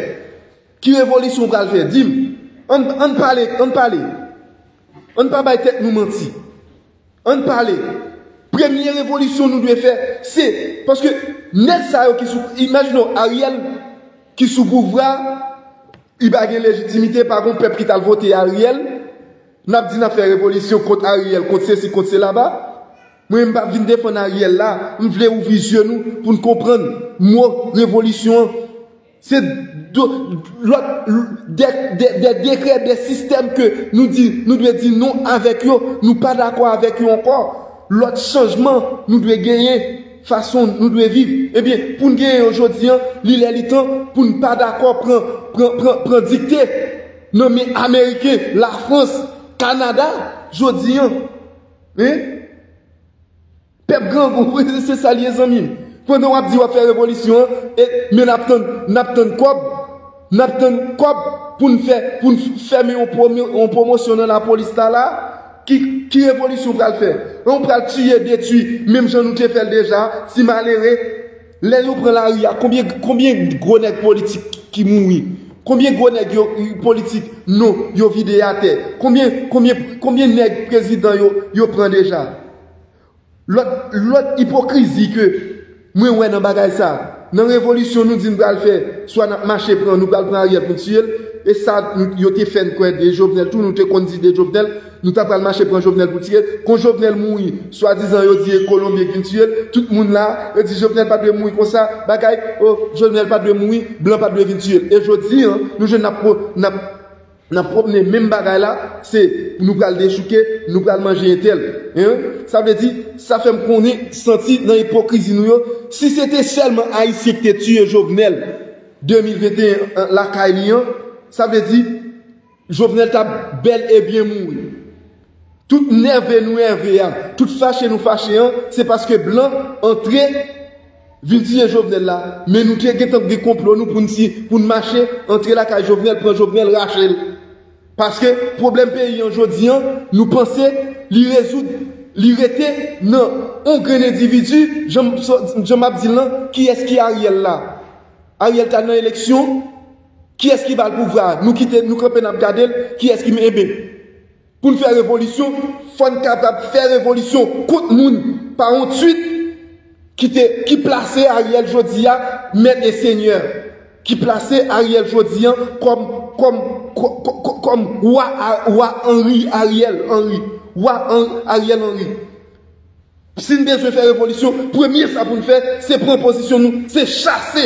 Ki revolisyon w pral fè? Di m. Ann, ann pale, ann pale. Ann pa bay tèt nou manti. Ann pale. Premye revolisyon nou dwe fè, se, paske nèg sa yo ki sou, imajine w, Ariel ki sou pouvwa, li pa gen lejitimite, pa gon pèp ki t al vote Ariel. N ap di n ap fè revolisyon kont Ariel, kont sesi, kont selaba. Mwen, m p ap vin defann Ariel la, m vle ouvri zye nou pou n konprann mo revolisyon an. Se do- lòt de, de, de dekrè, de sistèm ke nou di nou dwe di non avèk yo, nou pa dakò avèk yo ankò. Lòt chanjman nou dwe genyen, fason nou dwe viv. Ebyen, pou n genyen yo jodi an, li lè li tan pou n pa dakò pran, pran, pran, pran dikte nan men Ameriken, Lafrans, Kanada, jodi an. Hein? Pèp grangou, se sa l ye, zanmi m. Pandan w ap di w ap fè revolisyon an, e, men n ap tann, n ap tann kòb, n ap tann kòb pou n fè, pou n fèmen yon pwomo- yon pwomosyon nan lapolis la la. Ki, ki revolisyon w pral fè? An, w pral tiye, detwi, menm jan nou te fè l deja, ti malere. Lè yo pran lari a, konbyen, konbyen gwo nèg politik ki mouri? Konbyen gwo nèg yo, politik non, yo vide atè? Konbyen, konbyen, konbyen nèg prezidan yo, yo pran deja? Lòt, lòt ipokrizi ke mwen wè nan bagay sa, nan revolisyon nou di n pral fè, swa n ap mache pran, nou pral pran Ariel pou n tiye l, e sa nou- yo te fè n kwè de Jovenel tou, nou te konn di de Jovenel, nou ta pral mache pran Jovenel pou tiye l. Kon Jovenel mouri, swadizan yo di e Kolonbyen ki vin tiye l, tout moun la, yo di Jovenel pa dwe mouri konsa, bagay, o, Jovenel pa dwe mouri, blan pa dwe vin tiye l. E jodi an, nou jwenn n ap, n ap N ap pwopne menm bagay la, se nou pral dechouke, nou pral manje entèl. Hein? Sa vle di, sa fè m konnen, santi nan ipokrizi nou yo, si se te sèlman Ayisyen ki te tiye Jovenel de mil venteyen an lakay li an, sa vle di, Jovenel t ap bèl e byen mouri. Tout nève nou nève a, tout fache nou fache an, se paske blan antre vin tiye Jovenel la. Men nou te gentan gen konplo nou pou n ti, pou n mache antre lakay Jovenel, pran Jovenel, rache l. Paske pwoblèm peyi an jodi an, nou panse li rezoud, li rete nan yon grenn endividi, jan m so- jan m ap di l lan, kiyès ki Ariel la? Ariel t al nan eleksyon, kiyès ki ba l pouvwa a? Nou kite, nou kanpe n ap gade l, kiyès ki, enben, pou n fè revolisyon, fò n kapab fè revolisyon kont moun pa yon twit ki te, ki plase Ariel jodi a mèt e senyè, ki plase Ariel jodi a kòm, kòm, kò- kò- kò- kòm wa, wa Henry, Ariel Henry, wa Hen- Ariel Henry. Si n bezwen fè revolisyon, premye sa pou n fè, se pran pozisyon nou, se chase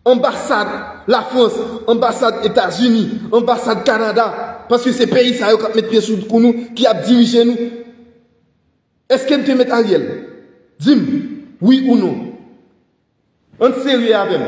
anbasad Lafrans, anbasad Etazini, anbasad Kanada, paske se peyi sa yo k ap met pye sou kou nou, ki ap dirije nou. Èske n te met Ariel? Di m wi ou non. Ann serye avè m.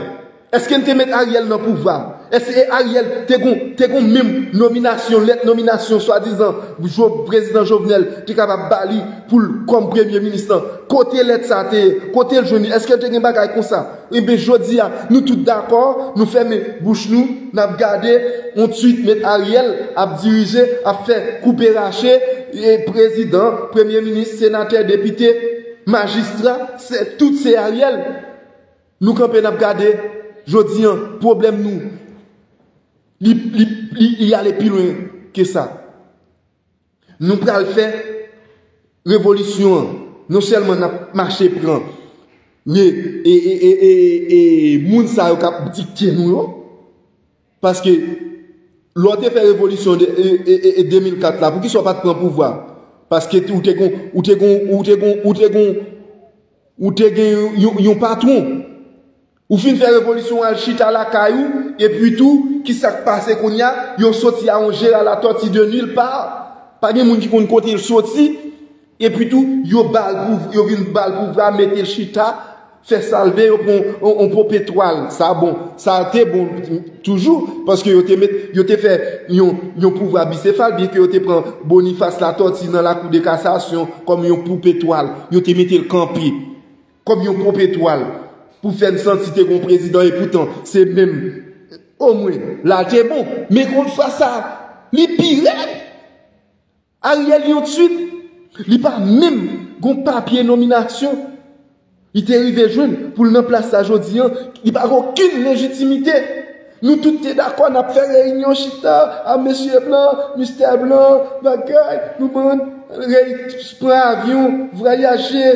Èske n te met Ariel nan pouvwa? Èske Ariel te gon, te gon menm nominasyon, lèt nominasyon swadizan Jo- prezidan Jovenel te kapab ba li pou l kòm premye minis lan? Kote lèt sa te ye? Kote l jwenn li? Èske l te gen bagay konsa? Enben, jodi a, nou tout dakò, nou fèmen bouch nou, n ap gade yon twit met Ariel ap dirije, ap fè koupe rache, e prezidan, premye minis, senatè, depite, majistra, se, tout se Ariel. Nou kanpe n ap gade, jodi an, pwoblèm nou, li, li, li, li ale pi lwen ke sa. Nou pral fè revolisyon an. Non sèlman n ap mache pran, men, e, e, e, e, e, moun sa yo k ap dikte nou yo. Paske, lè w te fè revolisyon de, e, e, e, e de mil kat la, poukisa w pa t pran pouvwa? Paske ou te gon, ou te gon, ou te gon, ou te gon, ou te gen yon, yon, yon patwon. Ou fin fè revolisyon, al chita lakay ou, epi tou, ki sa k pase kounye a? Yo soti a yon Gérard Latortue de nulle part. Pa gen moun ki konn kote l soti. Epi tou, yo ba l pouv- yo vin ba l pouvwa, mete l chita, fè sa l vle, yo pran yon, yon, yon pope twal. Sa bon, sa te bon toujou, paske yo te met, yo te fè yon, yon pouvwa bisefal, byenke yo te pran Boniface Latortue nan lakou de kasasyon kòm yon poupe twal. Yo te mete l kanpe kòm yon pope twal pou fè n santi te gon prezidan, e poutan se menm, omwen, la te bon. Men konn fwa sa, li pi rèd. Ariel yon twit, li pa menm gon papye nominasyon. Li te rive jwenn pou l nan plas sa jodi an, li pa gen okenn lejitimite. Nou tout te dakò, n ap fè reyinyon chita, a mesye blan, mistè blan, bagay, nou bann, rey, pran avyon, vwayaje.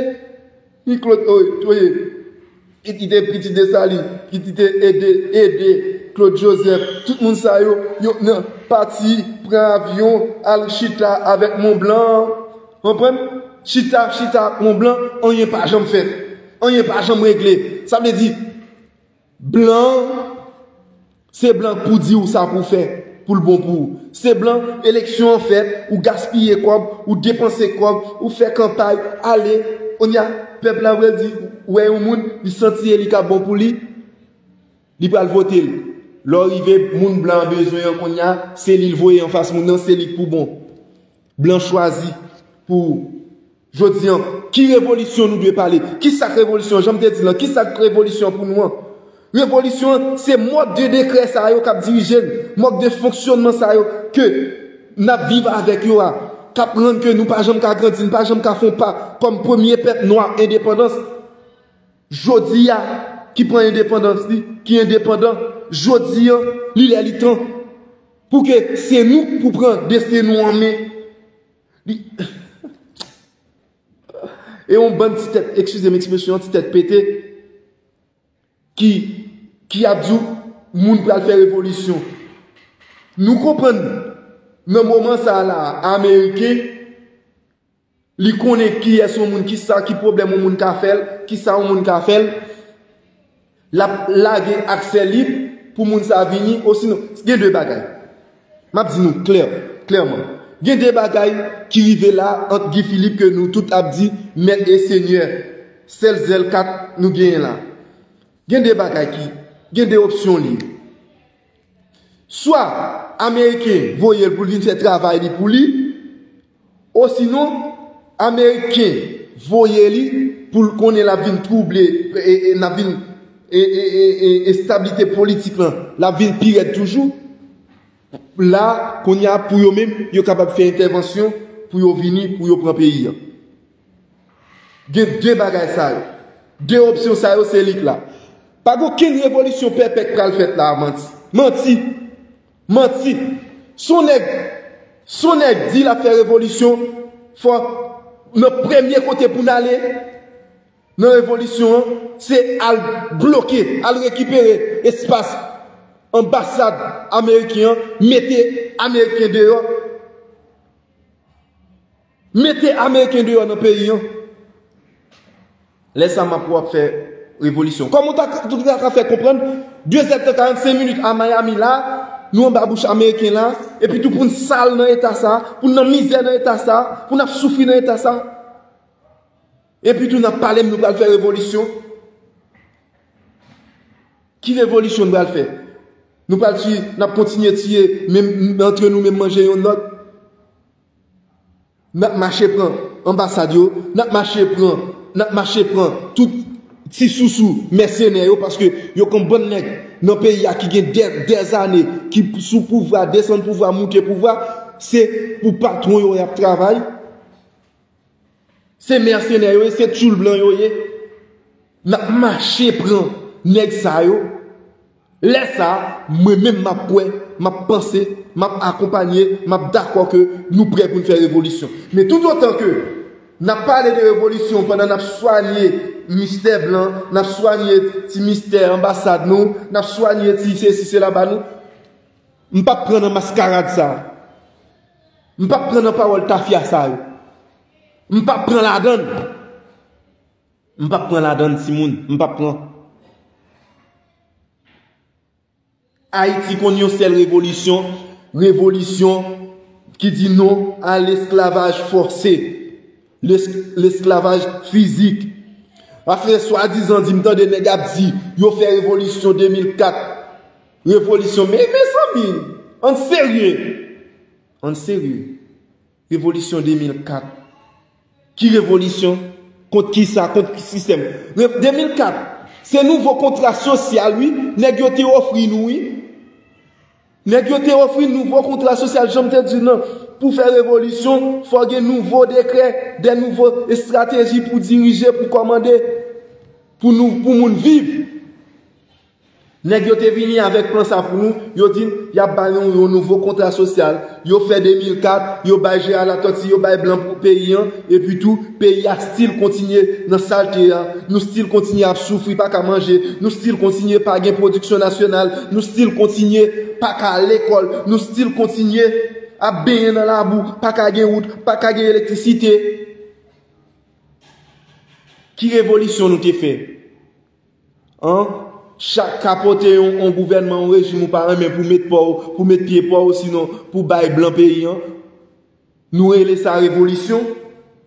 Ni Claude, oye, oye. Ki kite pitit Desalin, ki kite ede, ede Claude Joseph, tout moun sa yo, yo nan pati, pran avyon, al chita avèk Mont Blanc. Konprann? Chita, chita ak yon blan, anyen pa janm fèt. Anyen pa janm regle. Sa vle di, blan, se blan k pou di w sa pou w fè, pou l bon pou ou. Se blan, eleksyon an fèt, ou gaspiye kòb, ou depanse kòb, ou fè kanpay, ale, kounye a, pèp la vle di, wè yon moun, li santi e li ka bon pou li, li pral vote l. Lè w rive, moun blan an bezwen an kounye a, se li l voye anfas moun nan, se li k pou bon. Blan chwazi pou ou. Jodi an, ki revolisyon nou dwe pale? Ki sa k revolisyon? Jan m te di l lan, ki sa k revolisyon pou nou an? Revolisyon an, se mòd de dekrè sa yo k ap dirije n, mòd de fonksyònman sa yo ke n ap viv avèk yo a, k ap rann ke nou pa janm ka grandi, n pa janm ka fè yon pa kòm premye pèp nwa endepandans. Jodi a, ki pran endepandans li, ki endepandan, jodi an, li lè li tan. Pou ke se nou k pou pran desten nou an men. Li, e yon bann ti tèt, eskize m ekspresyon an, ti tèt pete, ki, ki ap di w, moun pral fè revolisyon. Nou konprann, nan moman sa a la, Ameriken, li konnen kiyès yon moun, ki sa, ki pwoblèm yon moun ka fè l, ki sa yon moun ka fè l. L ap lage aksè lib pou moun sa vini, osinon, gen de bagay. M ap di nou klè, klèman. Gen de bagay ki rive la ant Guy Philippe ke nou tout ap di, mèt e senyè, sèl zèl kat nou genyen la. Gen de bagay ki, gen de opsyon li ye. Swa Ameriken voye l pou l vin fè travay li pou li, osinon, Ameriken voye li pou l konnen l ap vin twouble, e, e, n ap vin, e, e, e, e, establite politik lan, l ap vin pi rèd toujou. La, kounye a, pou yo menm, yo kapab fè entèvansyon pou yo vini, pou yo pran peyi a. Gen de bagay sa yo. De opsyon sa yo, se li k la. Pa gen okenn revolisyon pèpè k pral fèt la, manti. Manti. Manti. Si yon nèg, si yon nèg di l ap fè revolisyon, fò nan premye kote pou n ale nan revolisyon an, se al bloke, al rekipere espas anbasad ameriken an, mete Ameriken deyò. Mete Ameriken deyò nan peyi an. Lè sa m ap wè w ap fè revolisyon. Kòman w ta, w ta ka fè konprann, de zèdtan karannsenk minit a Miami la, nou anba bouch Ameriken la, epi tou pou n sal nan eta sa, pou n nan mizè nan eta sa, pou n ap soufri nan eta sa. Epi tou n ap pale m nou pral fè revolisyon. Ki revolisyon n pral fè? Nou pral tiye, n ap kontinye tiye, menm antre nou, menm manje youn lòt. N ap mache pran anbasad yo, n ap mache pran, n ap mache pran tout ti sousou mèsenè yo, paske yo gen bann nèg nan peyi a ki gen dè, dèzane, ki sou pouvwa, desann pouvwa, moute pouvwa, se pou patwon yo y ap travay. Se mèsenè yo ye, se tchoul blan yo ye. N ap mache pran nèg sa yo. Lè sa a, mwen menm m ap kwè, m ap panse, m ap akonpanye, m ap dakò ke nou prè pou n fè revolisyon. Men toutotan ke n ap pale de revolisyon pandan n ap swanye mistè blan, n ap swanye ti mistè anbasad nou, n ap swanye ti sesi sela ba nou, m p ap pran nan maskarad sa a. M p ap pran nan pawòl tafya sa yo. M p ap pran ladann. M p ap pran ladann, timoun. M p ap pran. Ayiti konn yon sèl revolisyon, revolisyon ki di non a lesklavaj fòse, les-, lesklavaj fizik. Afè swadizan di m tande nèg ap di yo fè revolisyon de mil kat. Revolisyon, men mezanmi, ann serye. Ann serye. Revolisyon de mil kat. Ki revolisyon? Kont kisa? Kont ki sistèm? Re-, de mil kat, se nouvo kontra sosyal, wi, nèg yo te ofri nou, wi. Nèg yo te ofri nouvo kontra sosyal, jan m te di w nan, pou fè revolisyon, fò gen nouvo dekrè, de nouvo estrateji pou dirije, pou kòmande, pou nou, pou moun viv. Nèg yo te vini avèk plan sa pou nou, yo di n y ap ba nou yon nouvo kontra sosyal, yo fè de mil kat, yo bay Jean Latortue, yo bay blan pou peyi an, epi tou, peyi a still kontinye nan salte a, nou still kontinye ap soufri, pa ka manje, nou still kontinye pa gen pwodiksyon nasyonal, nou still kontinye pa ka al lekòl, nou still kontinye ap benyen nan labou, pa ka gen wout, pa ka gen elektrisite. Ki revolisyon nou te fè? An? Chak ka pote yon, yon gouvènman, yon rejim ou pa renmen pou met pa w, pou met pye pa w, sinon pou bay blan peyi an. Nou rele sa revolisyon.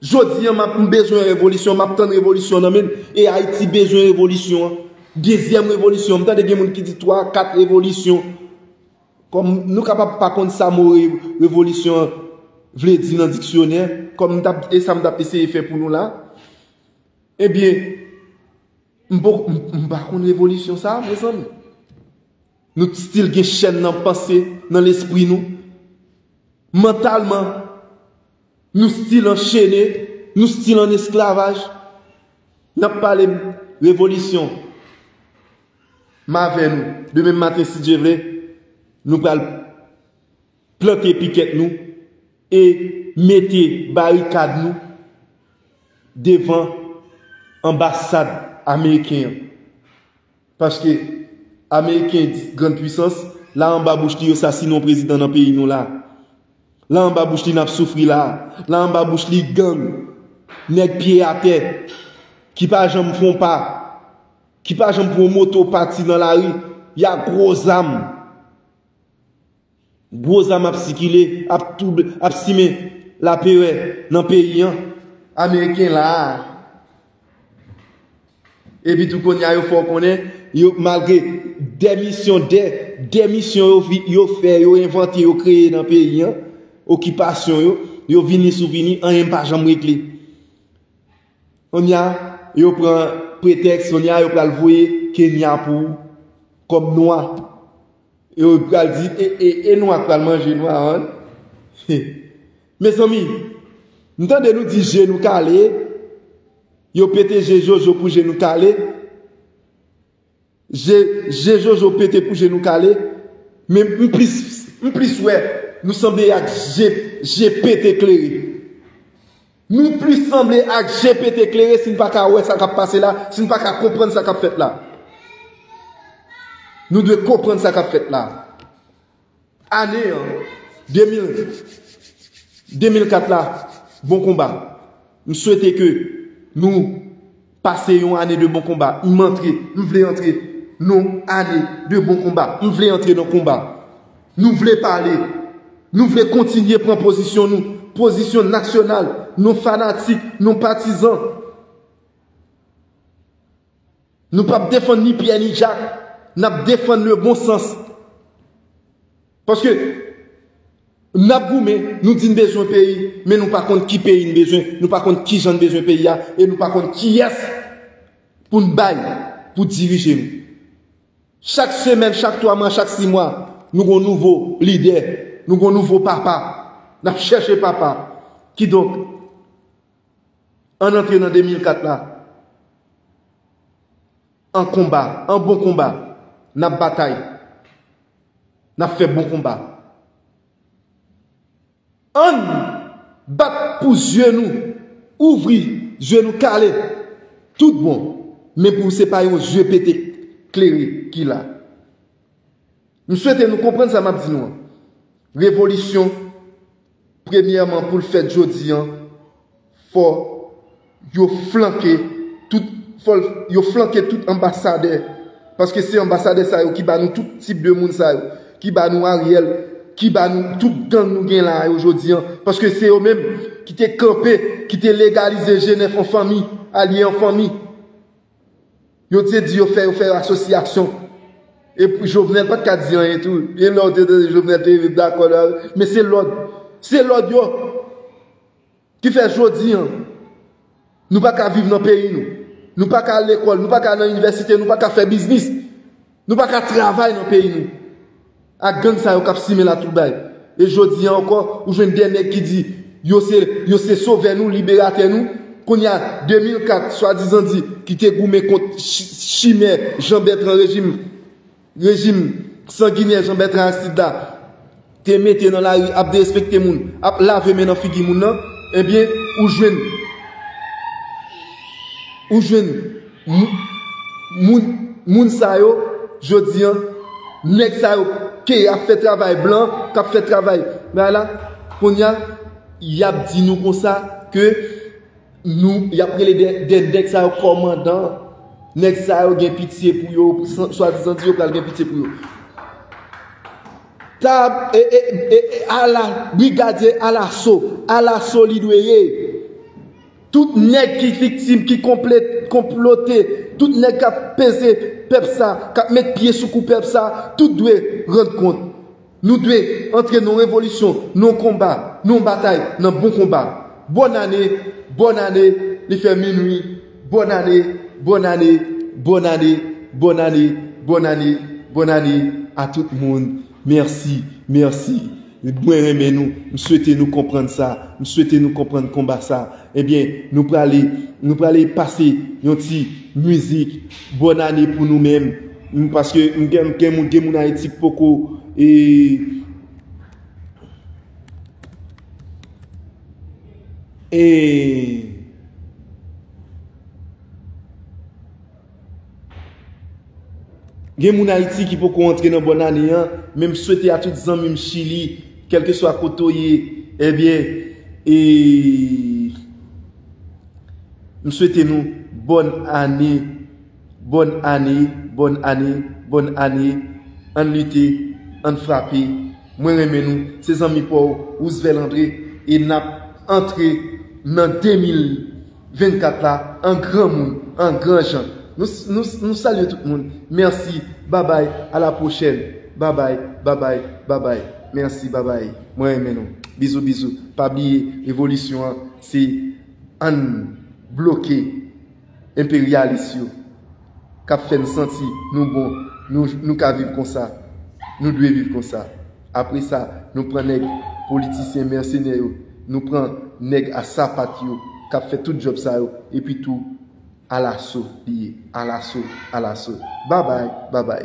Jodi an, m ap, m bezwen revolisyon, m ap tann revolisyon nan men l. E Ayiti bezwen revolisyon an. Dezyèm revolisyon, m tande gen moun ki di twa, kat revolisyon. Kòm nou kapab pa konn sa mo re-, revolisyon an vle di nan diksyonè, kòm m t ap, e sa m t ap eseye fè pou nou la, ebyen, m poko, m, m pa konn revolisyon sa a, mezanmi. Nou still gen chèn nan panse, nan lespri nou. Mantalman, nou still anchene, nou still an esklavaj. N ap pale m revolisyon. M avè nou. Demen maten, si Dye vle, nou pral plante pikèt nou e mete barikad nou devan anbasad ameriken an. Paske ameriken di grann pwisans, la anba bouch li yo sasinen yon prezidan nan peyi nou la. La anba bouch li n ap soufri la. La anba bouch li gang, nèg pye atè, ki pa janm fè yon pa, ki pa janm pran yon moto pati nan lari, y a gwo zam. Gwo zam ap sikile, ap touble, ap simen laperè nan peyi an. Ameriken la a. Epi tou kounye a yo fè w konnen, yo, malgre de misyon, de, de misyon yo, vi- yo fè, yo envante, yo kreye nan peyi an, okipasyon yo, yo vini sou vini, anyen pa janm regle. Kounye a, yo pran pretèks, kounye a, yo pral voye Kenya pou ou, kòm nwa. Yo pral di, e, e, e nwa k pral manje nwa an. Mezanmi, m tande nou di je nou kale, yo pete je Jojo pou je nou kale. Je, je Jojo pete pou je nou kale. Men m plis, m plis wè nou sanble ak je, je pete klere. Nou plis sanble ak je pete klere si n pa ka wè sa k ap pase la, si n pa ka konprann sa k ap fèt la. Nou dwe konprann sa k ap fèt la. Ane an, de mil, de mil kat la, bon konba. M swete ke nou pase yon ane de bon konba. M antre, m vle antre nan ane de bon konba. M vle antre nan konba. Nou vle pale. Nou vle kontinye pran pozisyon nou, pozisyon nasyonal, non fanatik, non patizan. Nou p ap defann ni Pyè ni Jak, n ap defann le bon sans. Paske n ap goumen, nou di n bezwen peyi, men nou pa konn ki peyi n bezwen, nou pa konn ki jan n bezwen peyi a, e nou pa konn kiyès pou n bay pou dirije nou. Chak semèn, chak twa mwa, chak sis mwa, nou gon nouvo lidè, nou gon nouvo papa, n ap chèche papa. Kidonk, ann antre nan de mil kat la, an konba, an bon konba, n ap batay, n ap fè bon konba. Ann bat pou zye nou ouvri, zye nou kale, tout bon, men pou se pa yon zye pete klere ki la. M swete nou konprann sa m ap di nou an. Revolisyon, premyèman, pou l fèt jodi an, fò yo flanke tout, fò l- yo flanke tout anbasadè. Paske se anbasadè sa yo ki ba nou tout tip de moun sa yo, ki ba nou Ariel, ki ba nou tout gang nou gen la yo jodi an. Paske se yo menm ki te kanpe, ki te legalize Jenèf an fanmi, alye an fanmi. Yo te di yo fè, yo fè asosyasyon. E Jovenel pa t ka di anyen tou. E lè w te tande Jovenel te dakò la, men se lòd. Se lòd yo. Ki fè jodi an, nou pa ka viv nan peyi nou. Nou pa ka al lekòl, nou pa ka al nan inivèsite, nou pa ka fè biznis. Nou pa ka travay nan peyi nou. Ak gang sa yo k ap simen latwoubay. E jodi an ankò, ou jwenn de nèg ki di yo se, yo se sovè nou, liberatè nou. Kounye a, de mil kat, swadizan di, ki te goumen kont chi- chimè Jean Bertrand, rejim, rejim sanginè Jean Bertrand Aristide la, te mete nan lari, ap derespekte moun, ap lave men nan figi moun nan, ebyen, ou jwenn, ou jwenn mou- moun, moun sa yo, jodi an, nèg sa yo ke ap fè travay blan, k ap fè travay bagay la, kounye a, y ap di nou konsa ke Nou, y ap rele de, de nèg sa yo kòmandan. Nèg sa yo gen pitye pou yo, swa- swadizan di yo pral gen pitye pou yo. Tab, e, e, e, e, ala, brigadye alaso, alaso li dwe ye. Tout nèg ki viktim, ki konple- konplote, tout nèg k ap peze pèp sa, k ap met pye sou kou pèp sa, tout dwe rann kont. Nou dwe antre nan yon revolisyon, nan yon konba, nan yon batay, nan bon konba. Bòn ane, bòn ane, li fè minwi. Bòn ane, bòn ane, bòn ane, bòn ane, bòn ane, bòn ane a tout moun. Mèsi, mèsi. Mwen renmen nou. M swete nou konprann sa. M swete nou konprann konba sa. Ebyen, nou prale, nou prale pase yon ti mizik. Bòn ane pou nou menm. M- Paske m gen, m gen moun, gen moun Ayiti k poko, e, e, gen moun Ayiti ki poko antre nan bòn ane an, men m swete a tout zanmi m Chili, kèlkeswa kote w ye, ebyen, e, m swete nou bòn ane, bòn ane, bòn ane, bòn ane. Ann lite, ann frape. Mwen renmen nou, se zanmi pa w, Roosevelt André, e n ap antre nan de mil vennkat la an gran moun, an gran jan. Nou, nou, nou salye tout moun. Mèsi, babay, a la pwochèn. Babay, babay, babay. Mèsi, babay. Mwen renmen nou. Bizou, bizou. Pa bliye, revolisyon an, se ann bloke enperyalis yo k ap fè n santi nou bon, nou, nou ka viv konsa, nou dwe viv konsa. Apre sa, nou pran nèg politisyen mèsenè yo, nou pran nèg a sapat yo k ap fè tout djòb sa yo, epi tou, alaso li ye, alaso, alaso. Babay, babay.